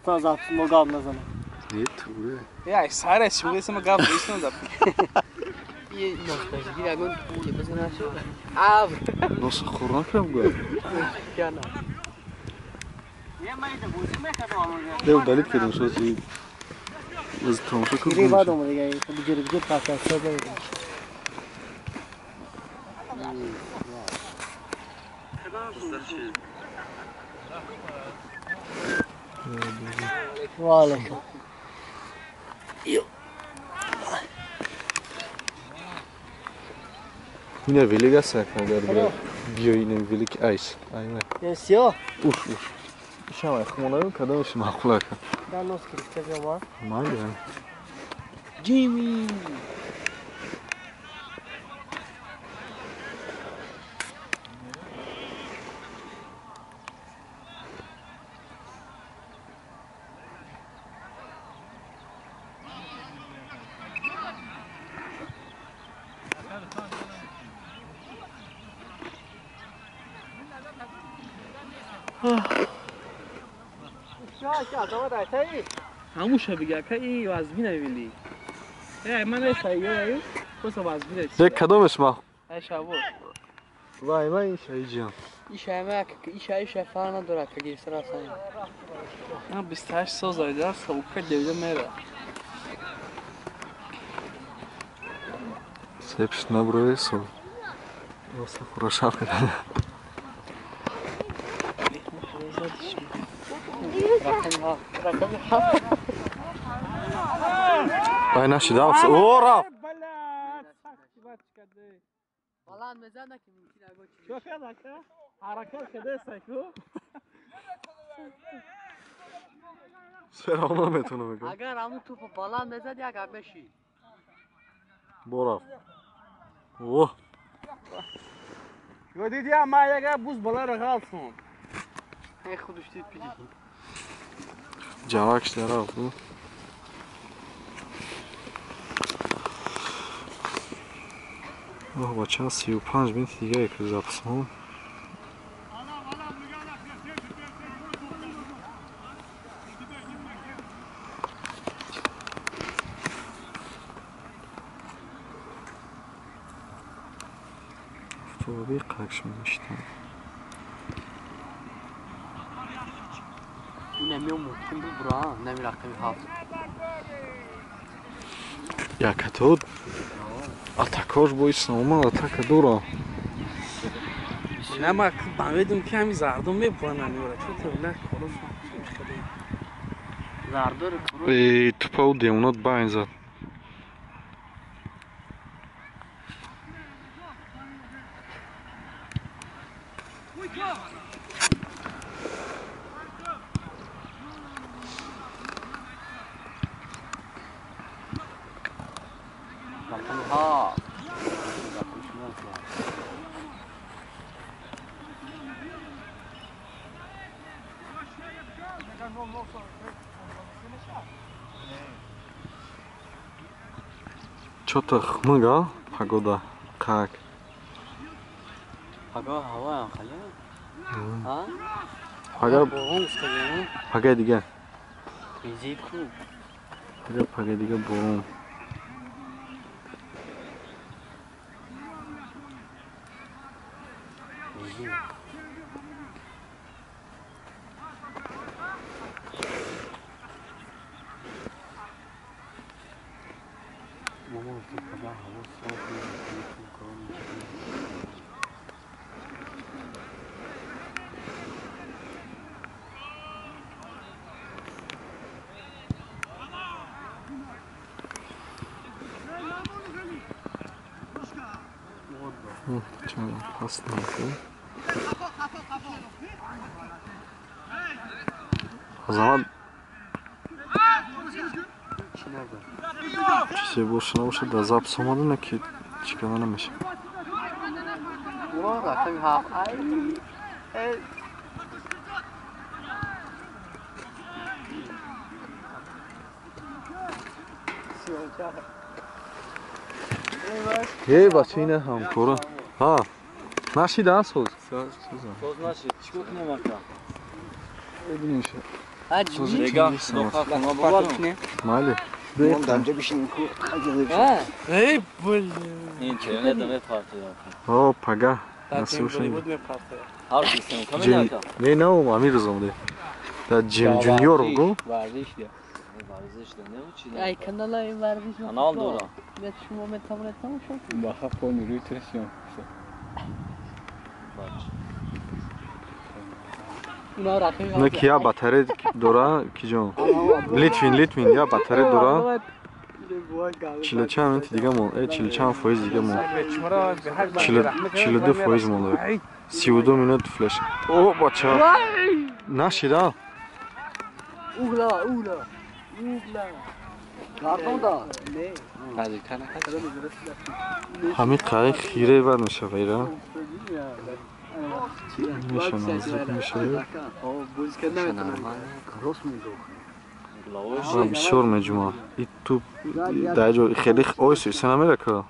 Запись мо гап назанам. Не туре. Я сара шугесам гап нестам. Нос хӯрон кардам гӯя. Не удалить кардам шози. Аз тамошо кардам. Ири баъд омад дига, биҷир биҷир пасасо баъд. Ва алайкум. Ина велик аст, агар биёи ина велик айс. Айна. Сиё? Уш, уш. Ишам ай хумонаю кадомаш маъқул ака. Да нос гирифта биёма. Майли. Ҷими. Ҳамуша бига ка и вазбина вили. Э ман эса ё коса вазбина. Не кадомаш ма? Ай шаво. Вай вай шайҷон. Иша ма иша иша фарна дора ка гирсара сан. На 28 сол зайда саука девда мера. Сепш наброи со. Оса хорошав када. Ай нашидам. О, рафт. Баланд мезана ки мумкин агар чи. Чо када ка? Ҳаракат када сайку. Чаро наметонам мегӯям? Агар ҳамун тӯпо баланд мезад як гап мешид. Бо рафт. О! Ё диди ма яга буз балара ғалтсон. Эй худаш дид пиди. Ҷавакш дарафт. Оҳ, бача 35 минути дига як записмон. Автоби қакш мештам. Инам мумкин буд бура, нами рақами 7. Якатод атакош боис омад, атака дора. На ма бамедум ки ҳами зардум мебуранам ёра. Чо то на корос хеле. Зардор Э, тупа девонат байн зад. Рақами 7. Чё-то хмыга, погода. Как? Пага ҳавоям хали? А? Пага борон гуфтагиам? Пага дига. Визит ку. Пага пага дига борон. Визит. Мама гуфт пага ҳаво соф мешавад, корон мешавад. Чанд пас накун. Азамат чизе боша набошад дар запис омада на ки чӣ карда намешавад. Рақами 7. Ай. Эй, бача ина ҳамкора. Ҳа. Нашида соз? Соз нашид. Чӣ кор кунем ака? Бибинем ша. Майли. О, пага. Не, на, амир зомде. Да Джим Джуниор го. Ай, каналай варзиш. Канал дора. Шумо метавонед тамошо кунед. Баха полный рютресион. Не ки я батарея дора, ки ҷон. Литвин я батарея дора. 40 минути дига мон, 40 фоиз дига мон. 42 фоиз монда. 32 минут флеш. О, бача. Нашида. Угла, угла. Угла. Ҳамин қайиқ хире бад мешава ира. Меша наздик мешава. Бисёр меҷума. И туп дар ҷо хеле ойс иса намера ка.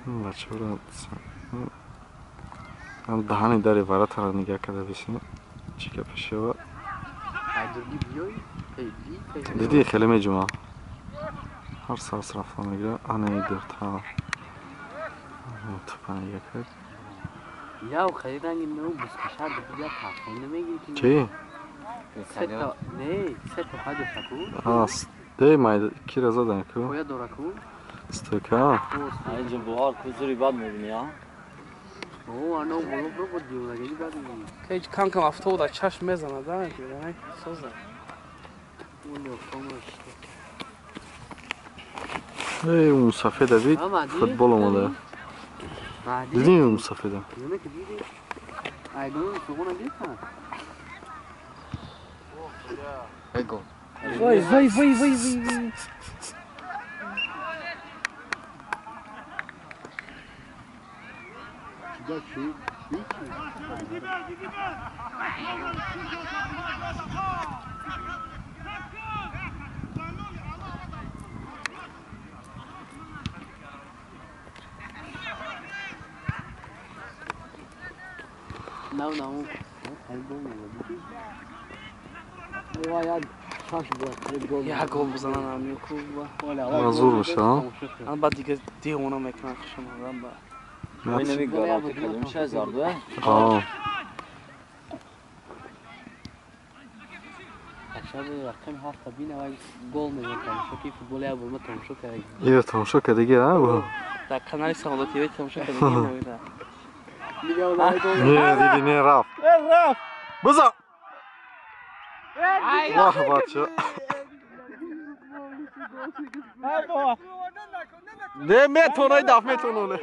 Бачаҳоро даҳани дари варатара нигаҳ карда бисин. Чӣ гапа шава? Диди хеле меҷума. Ҳар сарс рафта мегира. Ана идирта. Тупа нигаҳ кард. Чӣ? Де майда кира задан ку? Стойка. Инҷо буҳар кузури бад мебини, а? Кам кам афтода чашм мезанад, а? Соза. Эй, мусафеда вид футбол омада. Дидӣ мусафеда? Вай, вай, вай, вай, вай. Як гол бизанан ам Якуб. Мазур меша. Ан баъд дига девона мекунан хушам одам ба. Аа. Ира тамошо кардагӣ, а? Дар канали Саодат ТВ тамошо кардагӣ навида. Не, диди, не, рафт. Рафт. Бизан. Вах, бача. Не, метонай даф метононе.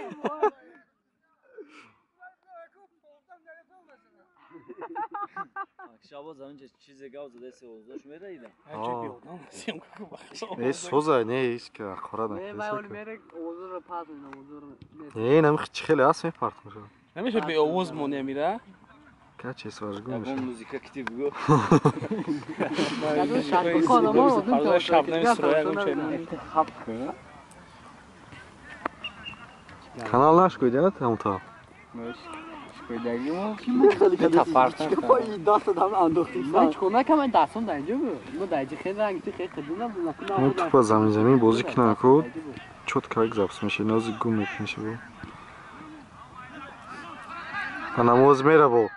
Не, соза, не, ис ки хора на. Не, нам хеле аст мепарт мешава. Намеша бе овоз монӣ амира? Каче сважгу меша. Музика кити бугу. Канал наш куйда там та. Ну тупо замин замин бозӣ кунам ку чётко як запись меши нози гум мекуниши бо. А намоз мера бо.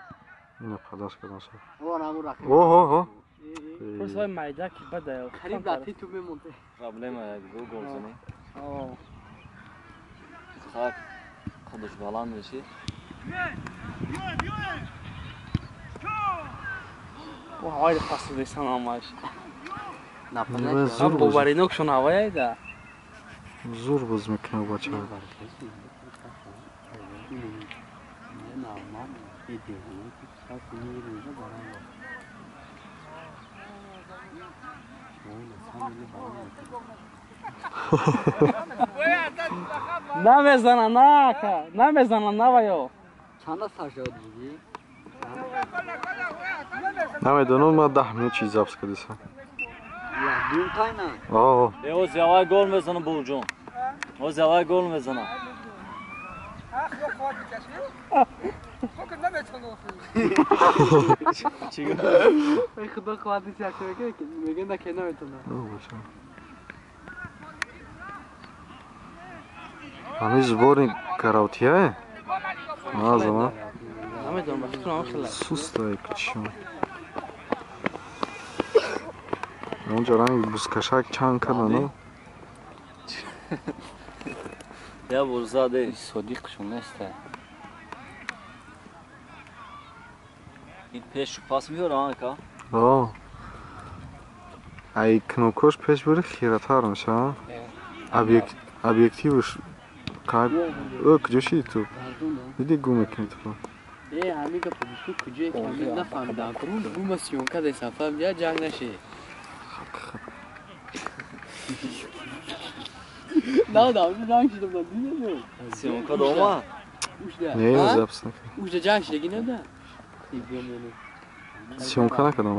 Ина падаш кардам ша. Оҳо. Просто майда ки бада. Қариб лати ту мемонде. Проблема гол голзани. Хак худаш баланд меши. Ой, фасл амаш. На боваринок шон ҳаваяйда. Зур боз мекунад бача. Намезана нака, намезана наваё. Чанда сар шуд диди? Намедонам, ман 10 минут чиз запис кардисам. Дум тайна. Оҳ. Оз явай гол мезанам Бурҷон. Оз явай гол мезанам. Худо хватит мегӯяд наке наметонам. Ҳамин сборник караутияе? Назама. Намедонам, ба фикрам хеле. Сустае кичо. Онҷо ранги бузкашак чанг кардано. Я бор заде содиқшон неста. Ин пешу пас меёра ака? О. Ай кнопкош пеш бури хиратар меша. Объективш қаб о куҷо шиди ту? Диди гум мекунӣ ту. Э, ҳамин гапо гуфту куҷое ки ҳамин нафаҳмидам. Гума съёмка десам, фаҳмидия ҷанг наши. На, да, ҷанг шидам, дидӣ? Съёмка дома? Не, запись накардам. Ужда ҷанг шидаги нада? Съёмка накардам.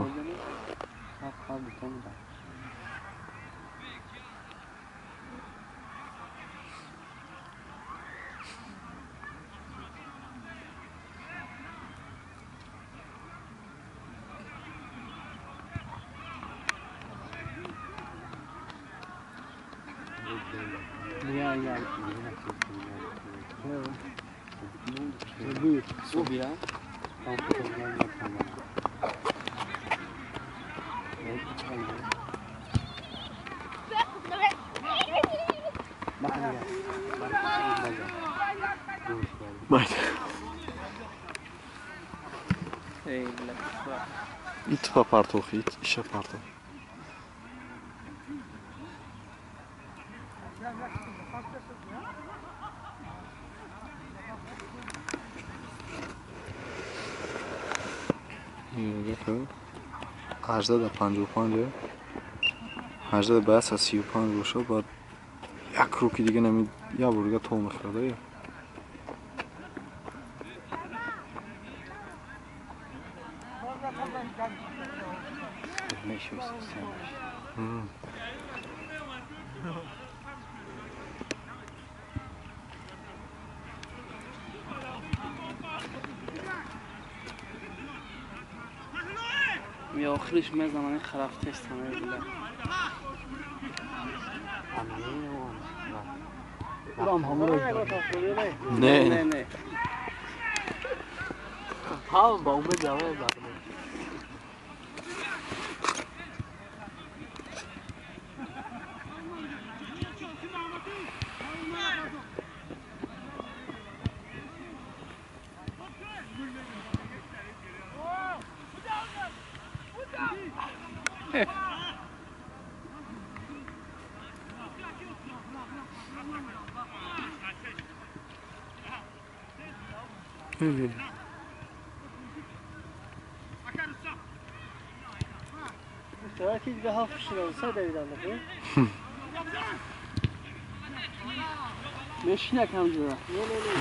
Итфа партох, иша партох. Ажда да 55, ажда да баъд 35 боша, баъд як руки дига нами як бор дига тол мехӯрад. Охириш мезанам ин харафтестам била. Не, не, не. Ҳа, ба умед ҷавоб дод.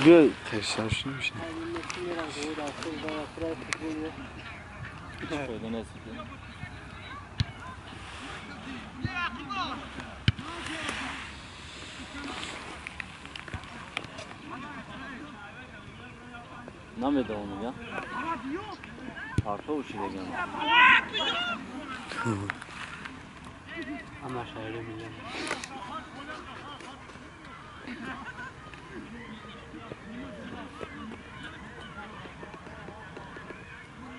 Биё қайсар шин. Намедонам я. Партов шидаган. Ама шаире милям.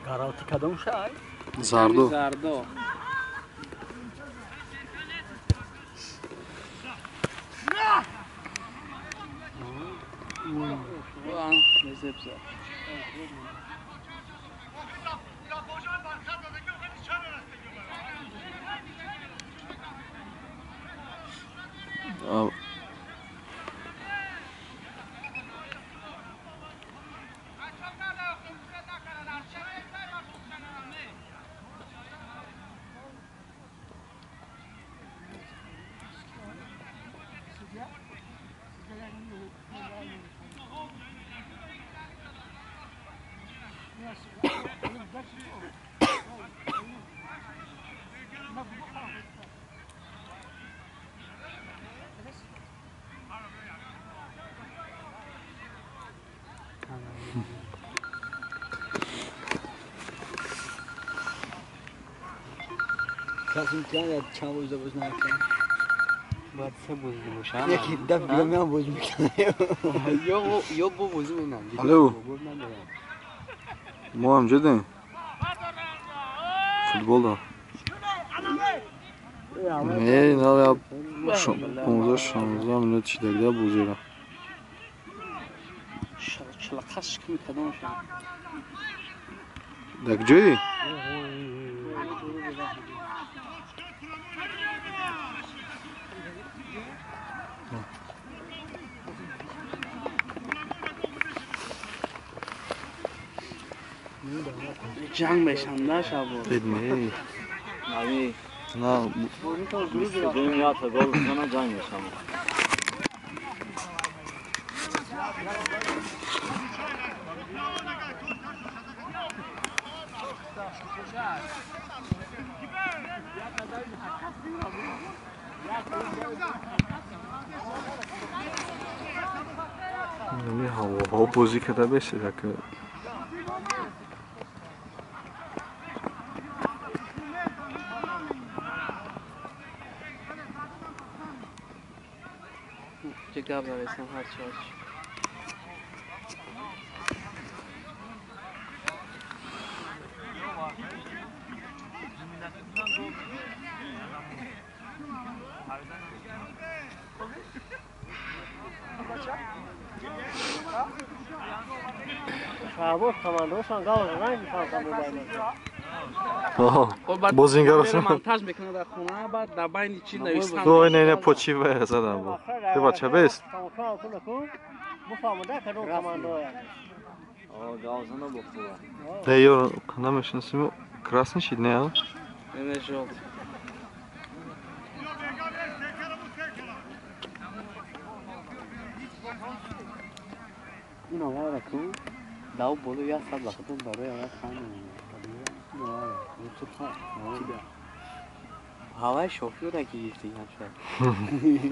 Гаралти кадом шай? Зардо. Зардо. کسی میتونه چند بازی باز نکنه. باید سه بازی باشه. یکی دفعه دیگه میام بازی میکنه. یا با بازی می‌کنم. الو. ما هم جدیم. فوتبال دا. نه نه یا 15 16 минут чидагда бозира. Чалақаш ки мекардам шам. Дар ҷои? Ҷанг мешам нашабо. Не. Нави. На. Дунё гол зана ҷанг мешам. Нами ҳаво бозӣ карда бесед ака. Чӣ гап нависам ҳарчи ҳарчи. Бозингарош монтаж мекунад дар хона, баъд дар байни чӣ нависам. Ой, не, не, почи ва задам бо. Бача бест. Не, ё намешинасим. Красный шид, не, а? Не, жёлтый. این آقا را کو داو بولو یا صد لخت برای آقا خان هوای شوفیوره که گرفتی همشه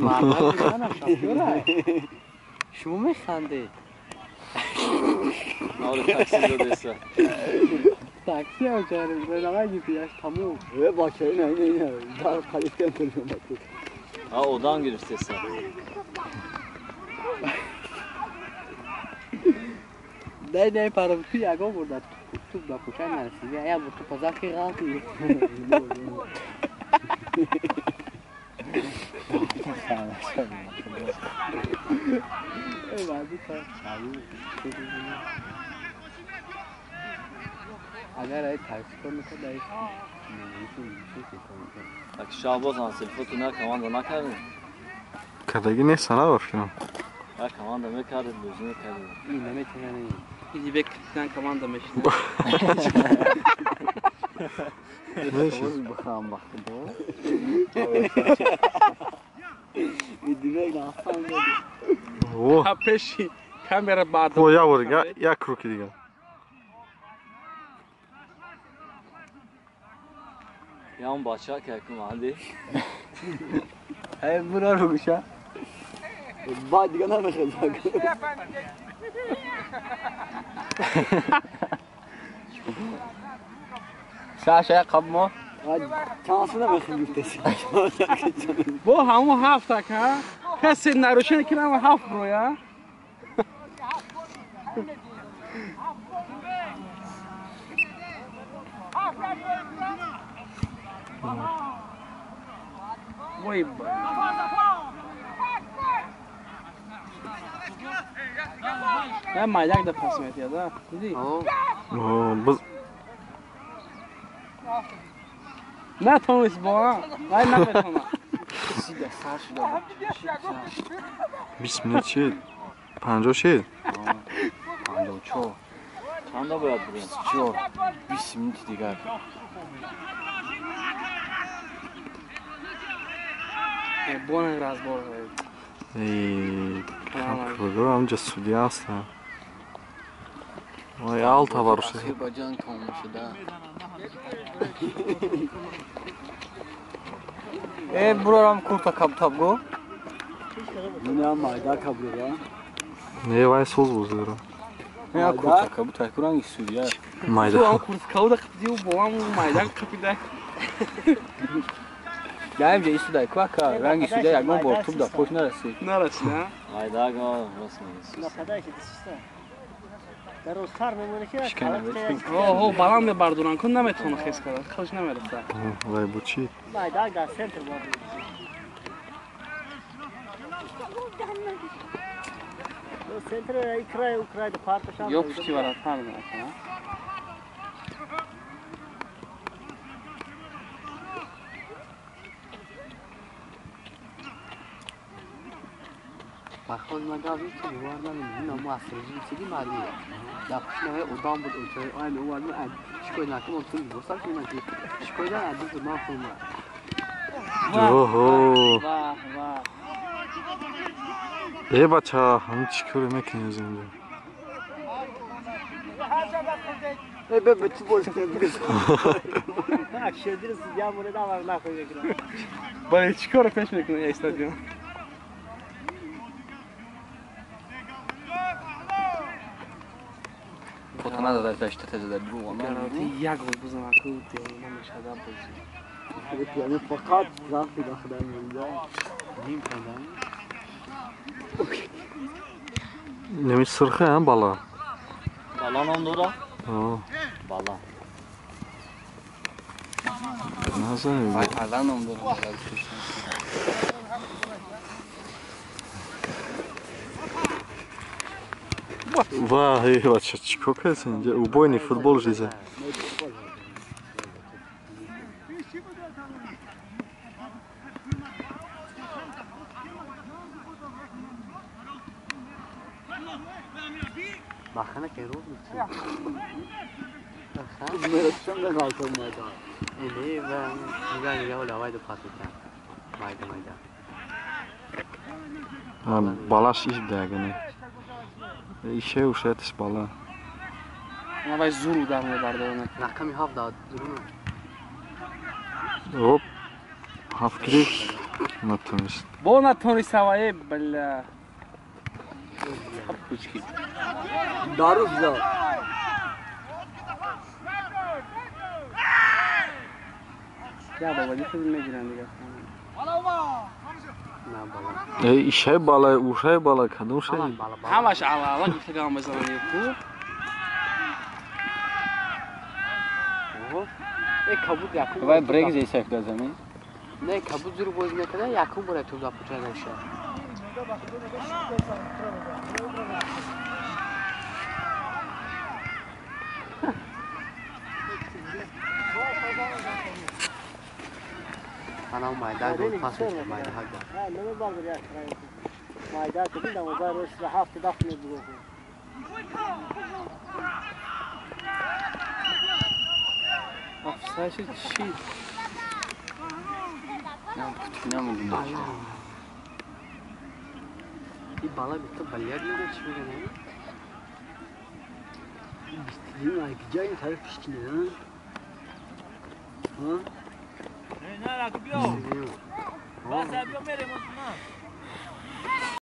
مردم شوفیوره شما میخنده آره تاکسی داده است تاکسی هم چاره به آقا گرفتی اش تموم باشه نه نه نه در خلیف کنترل آ اودان گرفته است نه نه پرم توی آقا برد توپ با کوچه نرسیدی یا برد تو پزاکی غلطی اگر ای تاکسی کار میکرد ای اگه شهباز هم سلفوتو نه کمانده نکردیم کردگی نیست نه بفکرم نه کمانده میکردید بازی میکردید این نمیتونه иди бек капитан команда мешина. Пеши камера баъд. О, я бор, як руки дигар. Ям бача ки якум анди. Эй, бура ругша. Баъд дига намехезад. Саша қаб мо чансы намехем гуфтеси. Бо ҳамон ҳафт ака. Касе нарушение ки ҳамон ҳафт броя. Вой ба. Не майдак да пас метиҳад, а? Диди? О, боз натонест бо, а? Вай наметона. 20 минут шид. 50 шид. 54. Чанда бояд бурем? 24. 20 минути дигар. Бонен разбор. Эй, ҳамҷа судья ҳастам. Ой, алта барош. Ба ҷанг тамом шуда. Э, бурарам курта кабтаб го. Не, майда кабрура. Не, вай соз бозира. Не, курта кабута куранги судья. Майда. Ту ам курта кабута қапидиу бо ам майда қапида. Даим же истудай квака ранги суда ягон бор туп да пош нарасид. Нарасид, а? Майдага рост мегӯ. О, баланд мебардоран, кун наметавона хес кард, хелш намерасад. Вай бу чӣ? Ё пушти варатар мерафт. Бахол мадавӣ ки бовар намекунам, мо асрҷи чиди марди. Да пушти навай одам буд, очой, ай ме овард, ай чикой накам, он тун босар ки ман чикой да ад ман хӯрма. Оҳо. Ваҳ, ваҳ. Э бача, ҳам чӣ кор мекунӣ аз инҷо? Э бе бе ту боз кардӣ. Акшедир судья море давар нахуй мекунам. Бале, чӣ кор пеш мекунӣ стадион? Фото надода, дашта теза бу. Як гол бизанад, ку намешада бозӣ. Яъне фақат рафти дахда мемонда. Ним пайда. Неми сирхе ҳам бала. Бала ном дора? О. Бала. Назанем. Вай бала ном дора. Ваҳ, эй бача, чӣ кор кардӣ инҷа? Убойный футбол жиза. Бахана ки рӯз Мерасам да ғалтон майда. Эле ва нига нига ола вайда пас мекунам. Майда майда. Балаш иш дагане. Ише ушетиш бала. Ма вай зур удар мебардорад. Рақами 7 дод зур. Оп. 7 гирифт. Натонист. Бо натонист ҳавае бля. Пучки. Дару зад. Я баба, дихел мегиранд дига. На бала. Эй, ишай бала, ушай бала, кадом шай? Ҳамаш ала ала гуфта гам мезананд ку. Э кабуд якум. Вай брек зейсак да замин. Не кабуд зур боз мекунад, якум бора туп да пуча наша. Ана майда гол пас мекунад, майда ҳак. Майда кунда ва рӯз ҳафт даф мебурд. Офсайд чӣ? Нам путки намедонам. И бала бито баляд мега чӣ мегӯяд? Бистидим ай ҷай тараф пиштине, а? Ҳа?